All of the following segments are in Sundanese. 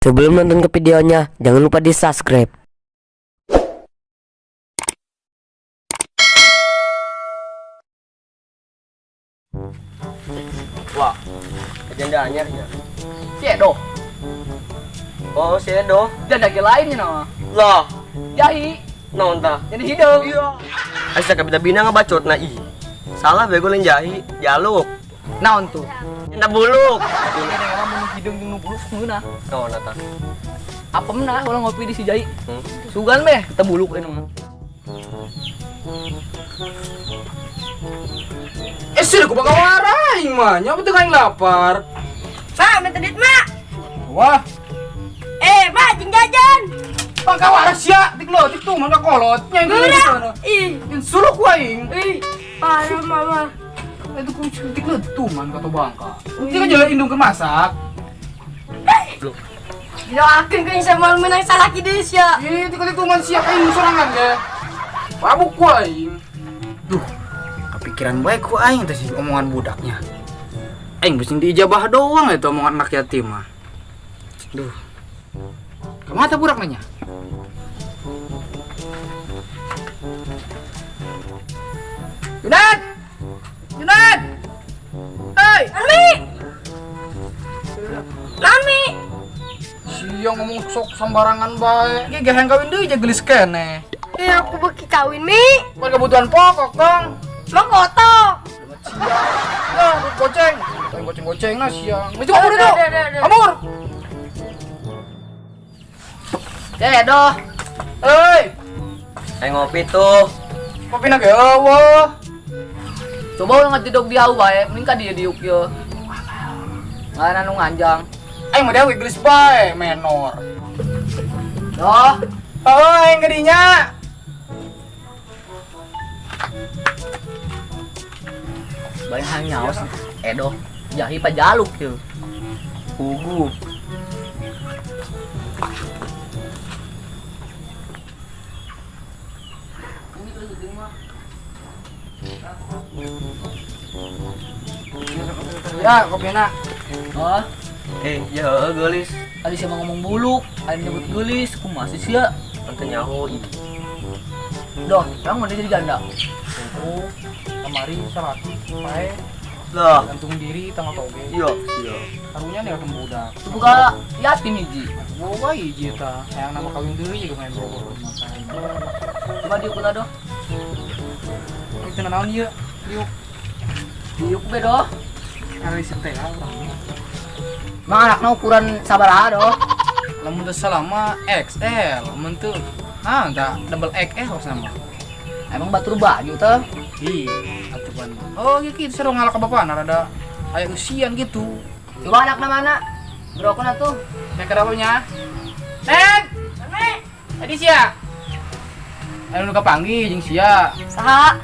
Sebelum nonton ke videonya, jangan lupa di subscribe. Wah, janda anyar nya. Si Edo. Oh, si Edo. Janda ge lain nya nama. Lah, Jahi, naon tah? jadi hideung. Iya. Asa kabina-bina ngabacot na ih. Salah bego lain jahi, jaluk. Naon tuh? Janda buluk. Ini emang mun hideung jeung nu buluk ngeunah. Naon eta? Apem nah ulah ngopi di si Jahi. Hmm. Sugan beh, kita buluk ini mah. Eh sih aku bakal warai mah, nyawa teu aing lapar. Mak, minta duit, Mak. Wah, Eh, Mak, jeung jajan. bangka waras sia, tik lo, tik tuh mangga kolot. Nya yang Geura. Ih, Suluk ku aing. ih, parah mama. Itu ku tik lo tuh man kata bangka. Tik kan jalan indung ke masak. Didoakeun ku sama menang salaki deui sia. Ih, tik tik tuh man sia aing sorangan ge. Mabuk ku aing. Duh, kepikiran baik ku aing teh sih omongan budaknya. Aing mesti diijabah doang itu omongan anak yatim mah. Duh. Kemana budak nanya? Yunan! Yunan! Hei! Mami. Mami. Siang ngomong sok sembarangan bae. Ge geheng kawin deui je gelis keneh. Eh, aku beki kawin, Mi. Bukan kebutuhan pokok, Kang. Mau kotok. Siang. Ya, goceng. Goceng-goceng nah siang. Mesti kabur itu. Udah, udah, udah. Kabur. Si Edo. Hei, Ayo ngopi tuh. kopi na ge eueuh. Coba ulah ngedidog di hau bae, mending ka dieu diuk ieu. Ngaran nu nganjang. Aing mah dewe gelis bae, menor. Doh, Oh, aing gedinya. banyak hang nyaos Edo. Jahi pa jaluk ieu. Pugu. Ya, kopi na. Oh, Eh, ya heueuh geulis. tadi siapa ngomong buluk, aing nyebut geulis, kumaha sih sia? Teu nyaho ih. Doh, emang mana jadi janda? Oh, kamari salaki pae Lah, gantung diri tanggal toge. iya, iya. Karunya nih ketemu budak. Itu buka yatim hiji. Boga hiji ta. Hayang nama kawin deui juga main boga makan. Coba diuk ulah doh. Itu naon ieu? Diuk. Diuk be doh. Ari teh urang. Emang anakna ukuran sabaraha doh? Lamun teu salah mah XL, mun teu ah tah double XL sama. Emang batur baju teh. Ih, atuh pan. Oh, iya kitu seru ngalah ka bapana rada aya usian gitu. Coba anakna mana? Brokon atuh. Ya kenapa nya? Ned, Mami. tadi sia. Anu nu kapanggih jeung sia. Saha?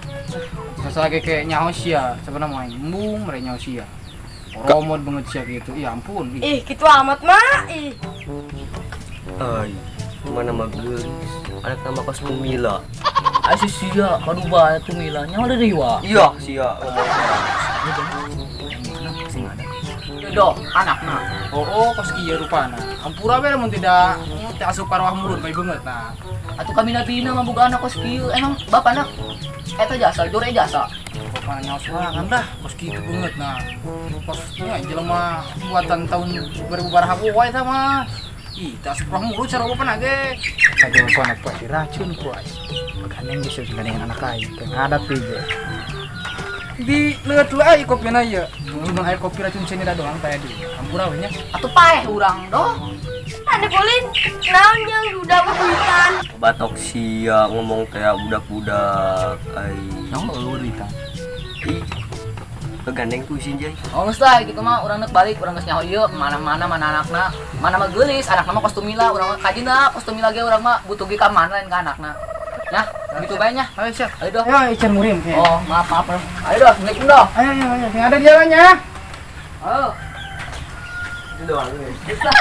Sasa kayak nyaho sia, sebenarnya mah embung mere nyaho sia. Romot banget sia gitu. Ya ampun. Ih. Ih, gitu amat, Mak. Ih. Ai, mana mah geulis. Anak nama kos Pumila. Ai si sia padu bae tuh Mila. Nyawa deui wa. Iya, sia ngomong. Mana sing ada. Doh, anakna. Oh, oh kos kieu rupana. Ampura we lamun tidak teu asup karwah murun bae beungeut nah. Atuh kami nabina mah boga anak kos kieu. Emang bapana eta jasa, jore jasa. Bapana nyaho sorangan dah kos kitu beungeut nah. Kos nya jelema buatan tahun 2000 baraha wae eta mah. Ih, teu asup karwah murun cara bapana ge. Saja bapana pasti racun ku aing. Gandeng geus gandengan anak aing, teu ngadap ieu. Di leuet lah ai kopina ieu. Mun air kopi racun cenida doang teh di. Ampura we nya. Atuh paeh urang doh. Ane kulin naon jeung duda duitan. Batok sia ngomong kayak budak-budak. Ai. Nyawa lu duitan. Ih. Kegandeng tuh isin jai. Oh geus lah gitu mah urang nek balik urang geus nyaho ieu mana-mana mana anakna. Mana mah geulis, anakna mah kos Tumila, urang mah kajina kos Tumila ge urang mah butuh ge ka mana lain ka anakna. Nah, gitu bae nya. Ayo siap. Ayo doh. Ayo ican murim. Oh, maaf maaf. Ayo doh, assalamualaikum doh. Ayo ayo ayo, yang ada di jalannya. Ayo. Itu doang. Geus lah.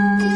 Bye.